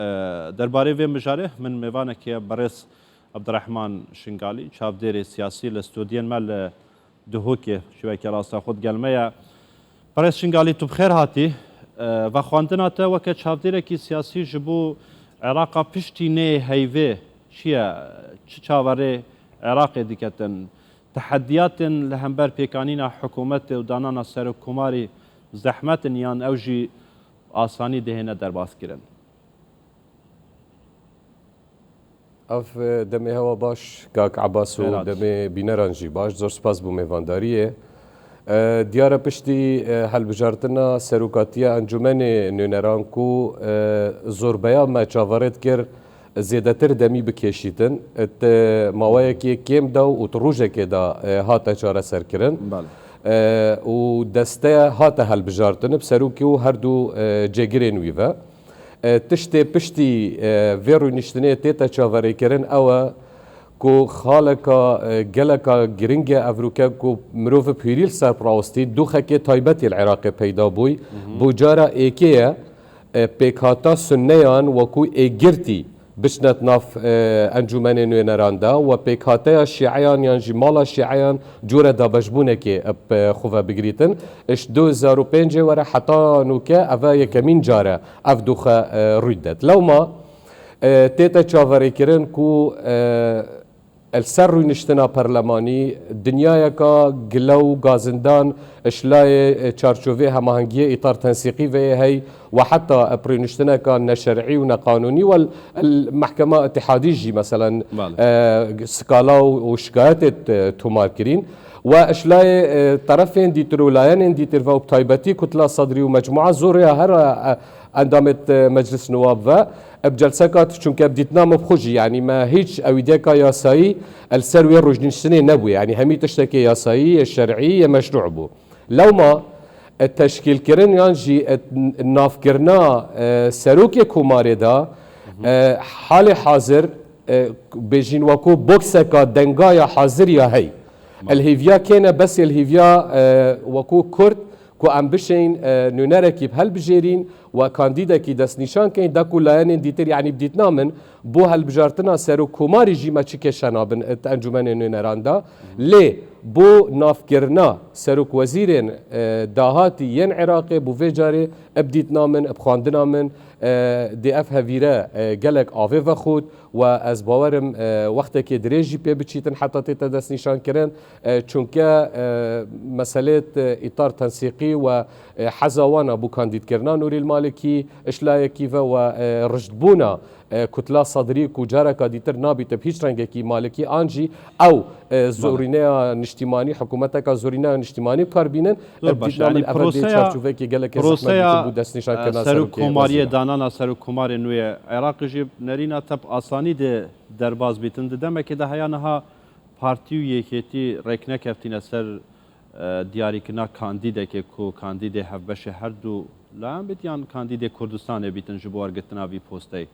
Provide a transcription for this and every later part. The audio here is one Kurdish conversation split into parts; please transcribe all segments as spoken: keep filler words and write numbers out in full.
E, derbarê vê mijarê min mêvanekê ye, birêz Abdurrahman Şingalî, çavdêrê siyasî li stûdiyên me li Duhokê, şiweke rasta xwe digel me ye. Birêz Şingalî, tu bi xêr hatî. E, vexwendina te weke çavdêrekî siyasî ji bo Iraqa piştî nê heyvê çi ye? Çi çaverê Iraqê diketin? Tehediyatên li hember pêkanîna hikûmetê û danana serokkomarî zehmet in yan ew jî asanî dihêne derbaskirin? Ev, e, demê hewa baş, kak Ebas û Xêr hat. Demê bîneran jî baş. Zor spas bo mêvandariyê. E, diyar e piştî, e, hilbijartina serokatiya Encûmenê Nûneran ku, e, zorbeya me çaverê dikir, zêdetir demî bikêşîtin. Di maweyekê kêm de û di rojekê de, e, hate çareserkirin. Belê. E, û deste hate hilbijartin bi serokê û her du, e, cêgirên wî ve. E, tiştê piştî, e, vê rûniştinê tête çaverêkirin ew e ku xaleka, e, geleka giring e evroke ku mirov bi hûrî li ser rawestî, doxekê taybetî li Iraqê peyda bûy. Mhm. Bo cara êkê ye, e, pêkhata sunneyan wekû êgirtî biçine di nav, e, Encûmenê Nûneran de we pêkhateya şîeyan yan jî mala şîeyan cure dabeşbûnekê bi xwe ve bigirîtin. Ji du hezar û pêncê were heta nûke ev e yekemîn car e ev doxe, e, rûy didet. Lewma, e, tête çaverêkirin ku, e, Li ser rûniştina perlemanî, dinyayeka gile û gazindan ji layê, e, çarçovê hemahengiyê îtar tensîqî ve yê hey we heta, e, bi rûniştineka neşerî û neqanûnî we li, li mehkema îtîhadî jî, meselen, Belê. e, skala û, û şikayetê, e, tomar kirîn. We ji layê, e, terefên dîtir û layenên dîtir ve û bi taybetî Kutla Sedrî û Mecmûa Zor ya her, e, endamê, e, Meclis Nûwab ve, e, bi celseka, çunke bi dîtina min bi xwe jî, yanî me hîç ewîdeka yasayî li ser wê rojniştinê nebû. Yanî hemî tiştekê yasayî, yê şer'î, yê meşrû bû. Lewma, e, teşkîlkirin yan jî, e, n-, navkirina, e, serokê komarê de, Hı hı. e, halê hazir, e, bêjîn wekû bokseka denga ya hazir ya hey. Mal. Li hêviya kê ne, bes li hêviya, e, wekû Kurd ku em bişên, e, nûnerekî bi helbijêrîn we kandîdekî destnîşan keyn, da ku layenên dîtir, yanî bi dîtina min, bo helbijartina serokkomarî jî me çi kêşe nabin, e, di Encûmenê Nûneran de. Lê bo navkirina serokwezîrên, e, dahatî yên Iraqê bo vê carê, e, bi dîtina min, e, bi xwendina min, e, dê ev hevîre, e, gelek avê vexwit. We ez bawerim, e, wextekê dirêj jî pê biçîtin heta tête destnîşankirin. E, çunke, e, meselê, e, îtar tensîqî we, e, heza wan a bo kandîdkirina Nûrîl Malikî, ji layekî ve we, e, rijdbûna, e, Kutla Sedrî ku careka dîtir nabîte bi hîç rengekî Malikî an jî ew, e, Belê. zorîneya niştîmanî, hikûmeteka zorîneya niştîmanî bi kar bînin. Zor E, baş, dîtina yanî min ev dê proseya, çarçovekê gelekê zehmet proseya, dîtin bo destnîşankirina e, serokê serokkomariyê, wezîran. danana serokkomarê nû yê Iraqê jî nerîna te bi asanî dê derbas bîtin. Di demekê de heya niha partî û yekêtî rêk nekevtîne ser, e, diyarîkirina kandîdekê ku kandîdê hevbeşê her du layan bît yan kandîdê Kurdistanê bîtin ji bo wergirtina vî posteyê.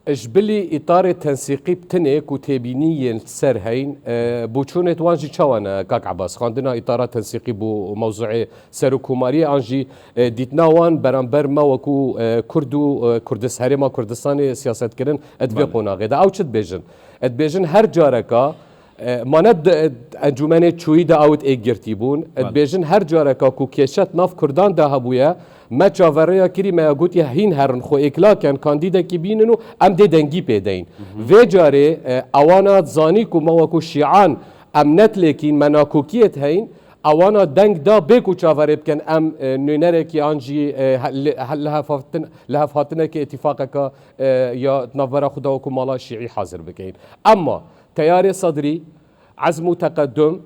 Ji bilî îtarê tensîqî bi tinê ku têbînî yên li ser heyn, e, boçûnê wan jî çawa ne, kak Ebas? Xwendina îtara tensîqî bo mewzuê serokkomariyê an jî, e, dîtina wan beramber me wekû, e, Kurd û, e, Kurdis-, Herêma Kurdistanê siyaset kirin, e, di vê Belê. qonaxê de. Ew çi dibêjin? E, dibêjin her careka, e, mane di, e, encûmenê çûyî de ew êk girtî bûn. E, Belê. dibêjin her careka ku kêşe di nav Kurdan de hebûye, me çaverêya kirî, me ya gotiye hîn herin xwe êkla ken, kandîdekî bînin û em dê dengî pê deyin. Hı hı. Vê carê, e, ewana zanî ku me wekû şîan em netlêkîn, me nakokiyê diheyin, ewana deng da bê ku çaverê bikin em, e, nûnerekî an jî, e, he-, li, he-, lihevhatin-, lihevhatinekê îtîfaqeka, e, ya di navbera xwe de wekû mala şîî hazir bikeyin. Emma teyarê Sedrî, Ezm û Teqedum,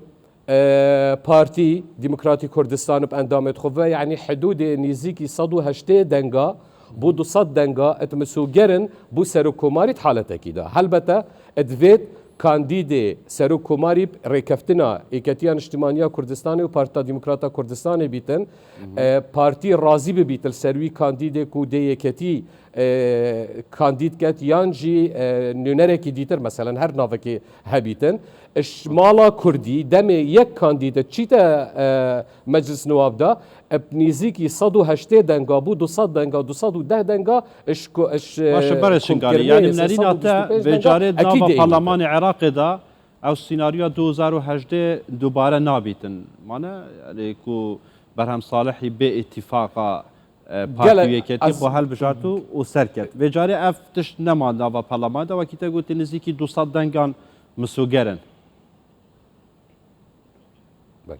e, Partî Demokratî Kurdistan bi endamê xwe ve, yanî hidûdê nêzîkî sed û heştê denga, bo du sed denga, et misoger in bo serokkomarî di haletekî de. Helbete, divêt kandîdê serokkomarî bi rêkeftina Êketiya Niştimaniya Kurdistanê û Partîya Demokrata Kurdistanê bîtin. Hı hı. E, partî razî bibît li ser wî kandîdê ku dê yeketî, e, kandîd ket yan jî, e, nûnerekî dîtir, meselen her navekê hebîtin. Ji mala Kurdî demê yek kandîd çîte, e, Meclis Nuwab de, bi nêzîkî sed û heştê denga bû, du sed denga, du sed û deh denga, ji ku-, ji, e, Baş e, berê Şingalî. Yanî nerîna te vê carê di nava parlemanê Iraqê de ew sînaryoya du hezar û hejdeh dubare nabîtin. Mane, yanî ku Berhem Salihî bê îtîfaqa, e, Partî û Yeketî xwe helbijart û, û serket. Vê carê ev tişt nema nava parlemanê de, wekî te gotî nêzîkî du sed dengan misoger in. Belê.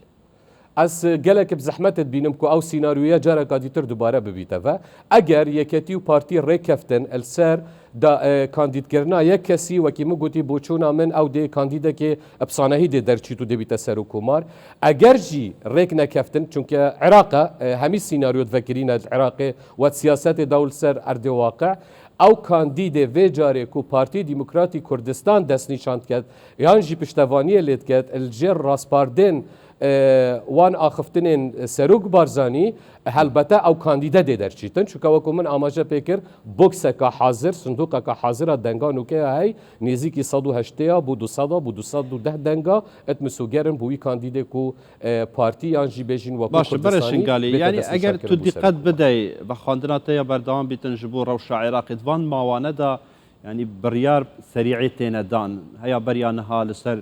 Ez gelek bi zehmet dibînim ku ew sînaryoya careka dîtir dubare bibîte ve. Eger Yeketî û Partî rêkeftin li ser da, e, kandîdkirina yek kesî, wekî min gotî, boçûna min ew dê kandîdekê bi sanehî dê derçît û dê bîte serokkomar. Eger jî rêk nekeftin, çunke Iraq e, e, hemî sînaryo divekirîne li Iraqê, wet siyasetê dewil ser erdê waqi, ew kandîdê vê carê ku Partî Demokratî Kurdistan destnîşan diket, yan jî piştevaniyê lê diket, li jêr raspardên, e, wan axiftinên Serok Barzanî, helbete ew kandîde dê derçîtin. Çunke wekû min amaje pê kir, bokseka hazir, sindoqeka hazir a denga nûke ya hey, nêzîkî sed û heştê ya, bû du sed a, bû du sed û deh denga, et misoger in bû wî kandîdê ku, e, partî yan jî bêjin wekû Baş e, berê Kurdistanî Şingalî, bête yanî eger destnîşankirin tu bû dîqet serokkomar. Bidey, vexwendina te ya berdewam bîtin ji bo rewşa Iraqê, di van mawane de, yanî biryar serî'ê têne dan. Heya beriya niha li ser,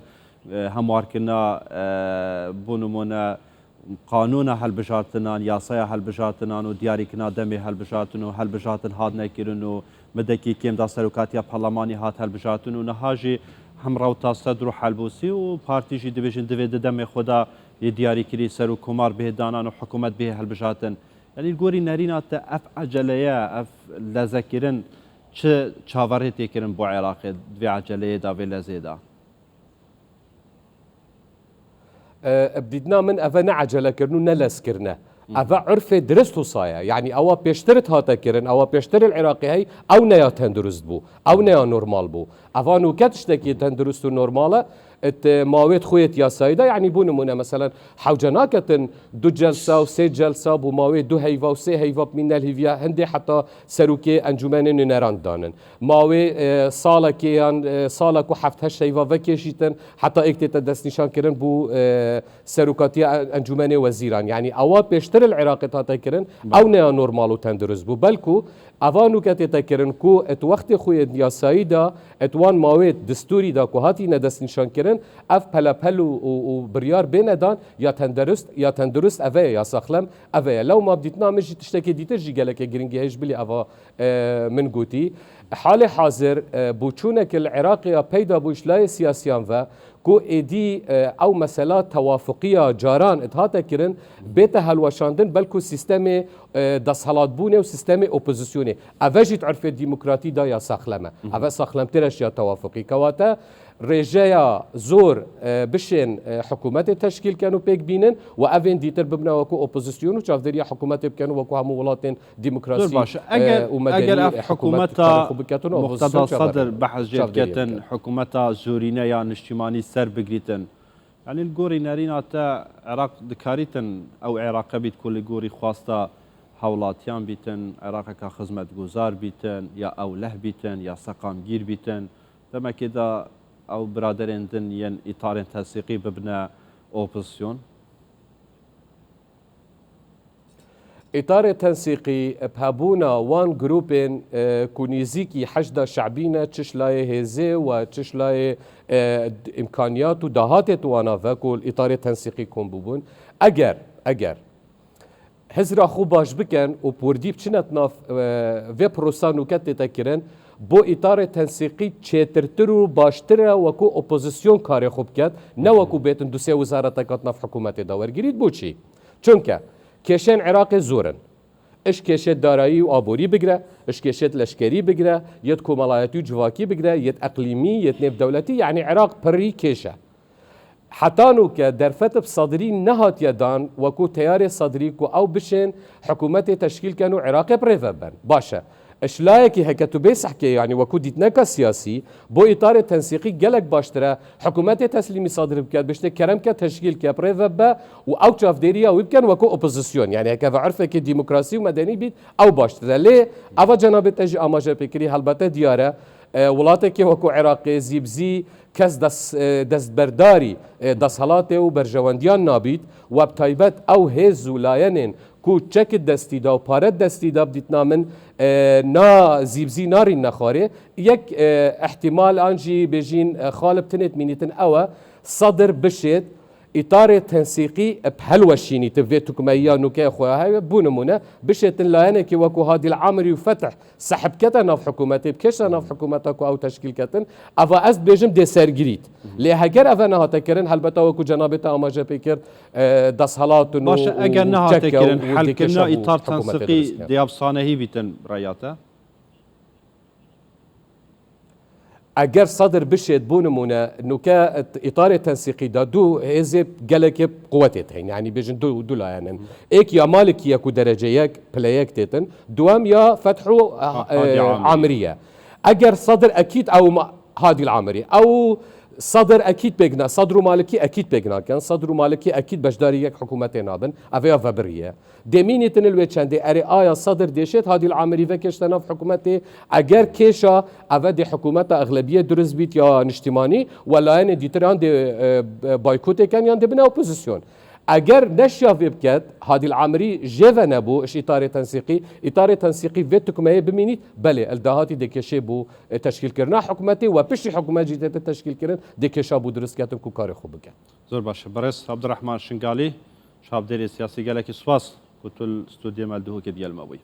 e, hemwarkirina, e, bo nimûne, qanûna helbijartinan, yasaya helbijartinan û diyarîkirina demê helbijartin û helbijartin hatine kirin û midekî kêm da serokatiya parlemanî hat helbijartin û niha jî hem rewta Sedr û Helbûsî û partî jî dibêjin divê di demê xwe de yê diyarîkirî serokkomar bihê danan û hikûmet bihê helbijartin. Yanî li gorî nerîna te ev eceleye, ev lezekirin çi çaverê tê kirin bo Iraqê di vê eceleyê de, vê lezê de? E, bi dîtina min eve ne ecele kirin û ne lez kirine. Hı hı. Eve urfê dirist wisa ye. Yanî ewa pêştir hate kirin, ewa pêştir li Iraqê hey, ew neya tendurist bû. Ew neya normal bû. Eva nûke tiştekî tendurist û normal e. Et, e, mawêt xuyêt yasayî de, yanî bû nimûne, meselen, hewce naketin du celsa û sê celsa bû mawê du heyva û sê heyva bimîne li hîviya hindê heta serokê Encûmenê Nûneran danin. Mawê, e, salekê yan, e, salek û heft heşt heyva vekêşîtin, heta êk tête destnîşankirin bû, e, serokatiya En-, Encûmenê Wezîran. Yanî ewa pêştir li Iraqê hate kirin, Belê. Ew neya normal û tendurist bû. Belkû eva nûke tête kirin ku et wextê xwe yê yasayî de, et wan mawê distûrî de ku hatîne destnîşankirin, ev pelepel û, û, û biryar bêne dan, ya tendurist, ya tendurist eve ye, ya saxlem eve ye. Lewma bi dîtina min jî tiştekê dîtir jî gelekê giringî heye, ji bilî eva e, min gotî. Halê hazir, e, boçûnek li Iraqê ya peyda bû ji layê siyasiyan ve ku êdî, e, ew mesela tewafuqiya caran dihate kirin, bête helweşandin, belkû sîstemê, e, desthilatbûnê û sîstemê opozisyonê. Eve jî di urfê demokratî de ya saxlem e. Hı hı. Eve saxlemtir e ji ya tewafuqî. Kewate, rêjeya zor, e, bişên, e, hikûmetê teşkîl ken û pêk bînin û evên dîtir bibine wekû opozisyon û çavdêriya hikûmetê bikin û wekû hemû welatên demokrasî, Zor baş e. Eger, e, û medeni, eger ev e, hikûmet hikûmeta karê xwe biket û Muqteda opozisyon çaver Sadr bikin. Behezciyê Çavdêriyê diketin, bikin. Hikûmeta zorîne ya niştimanî ser bigirîtin. Yanî li gorî nerîna te Iraq dikarîtin ew Iraqe bît ku li gorî xwesta hewlatiyan bîtin, Iraqeka xizmetguzar bîtin ya ewleh bîtin ya seqamgîr bîtin. Demekê de ew biraderên din yên îtarên tesîqî bibine opozisyon? Îtarê tensîqî bi hebûna wan grûpên, e, ku nêzîkî Heşda Şebî ne, çi ji layê hêzê we, çi ji layê, e, îmkaniyat û dahatê di wana ve ku li îtarê tensîqî kom bûbûn. Eger, eger Hizra xwe baş bikin û pordî biçine di nav, e, vê prosa nûke tête kirin, bo îtarê tensîqî çêtirtir û baştir e wekû opozisyon karê xwe biket, ne wekû bêtin du sê wizareteka di nav hikûmetê de wergirît. Bo çi? Çunke kêşên Iraqê zor in. Ji kêşê darayî û aborî bigire, ji kêşê leşkerî bigire, yê komelayetî û civakî bigire, yê eqlîmî, yê nêvdewletî, yanî Iraq pirî kêş e. Heta nûke derfet bi Sedrî nehatiye dan, wekû teyarê Sedrî ku ew bişên hikûmetê teşkîl ken û Iraqê bi rê ve ben. Baş e. Ji layekî heke tu bê sehkê, yanî wekû dîtineka siyasî, bo îtarê tensîqî gelek baştir e, hikûmetê teslîmî Sedrî bike, biştê kerem ke teşkîl ke, bi rê ve be û ew çavdêriya wî bikin wekû opozisyon. Yanî heke ve urfekê demokrasî û medenî bît, ew baştir e. Lê eva cenabê te jî amaje pê kirî, helbete diyar e. E, welatekê wekû Iraqê zî bi zî kes des-, e, destberdarî, e, desthilatê û berjewendiyan nabît, we bi taybet ew hêz û layenên ku çek di destî de û pare di destî de bi dîtina min, e, na zî bi zî narînine xwarê. Yek, e, ihtimal an jî bêjîn, e, xalib tinêt mînîtin ew e, Sedir bişêt, îtarê tensîqî bi helweşînî ti vê tukmeyiya nûke xwe ya heye, bû nimûne, bişêtin layenekî wekû Hadîl Amirî û Fetih sehibkete nav hikûmetê, bikêşte nav hikûmeta ku ew teşkîl ketin, eva ez dibêjim dê sergirît. Lê heger eve nehate kirin, helbeta wekû cenabê te amaje pê kir, e, desthilat û Baş e, eger nehate çeke kirin, û hel dê kêşa kirina bû îtar hikûmetê tensîqî dirustiyan. Dê ev sanehî bîtin reya te? Eger Sedir bişêt, bû nimûne, nûke îtarê tensîqî de du hêzê gelekê quwetê heyne, yanî bêjin du, du layen in. Êk ya Malikî ye ku derece yek, pile yek têtin, duwem ya Feth û, Ha, e, Hadî Amirî. Amirî ye. Eger Sedir ekîd ew ma-, Hadîl Amirî, ew Sedir ekîd pêk na-, Sedir û Malikî ekîd pêk nakin, Sedir û Malikî ekîd beşdarî yek hikûmetê nabin, ev ya vebirî ye. Dê mînîtin li wê çendê, erê aya Sedir dê şêt Hadîl Amirî vekêşte nav hikûmetê, eger kêşa eve dê hikûmeta exlebiyê durist bît ya niştimanî, we layenê dîtiran dê, e, boykotê ken yan dê bine opozisyon. Eger neşya vê biket, Hadîl Amirî jê ve nebû, ji îtarê tensîqî, îtarê tensîqî vê tukmeyê bimînît, belê, el dahatî dê kêşê bû, e, teşkîlkirina hikûmetê, we piştî hikûmet jî tête teşkîlkirin, dê kêşa bû durist ketin ku karê xwe bike. Zor baş e. Berêz Abdurrahman Şingalî, çavdêrê siyasî, gelekî spas ku tu li stûdyoyê me li Duhokê digel me bûyî.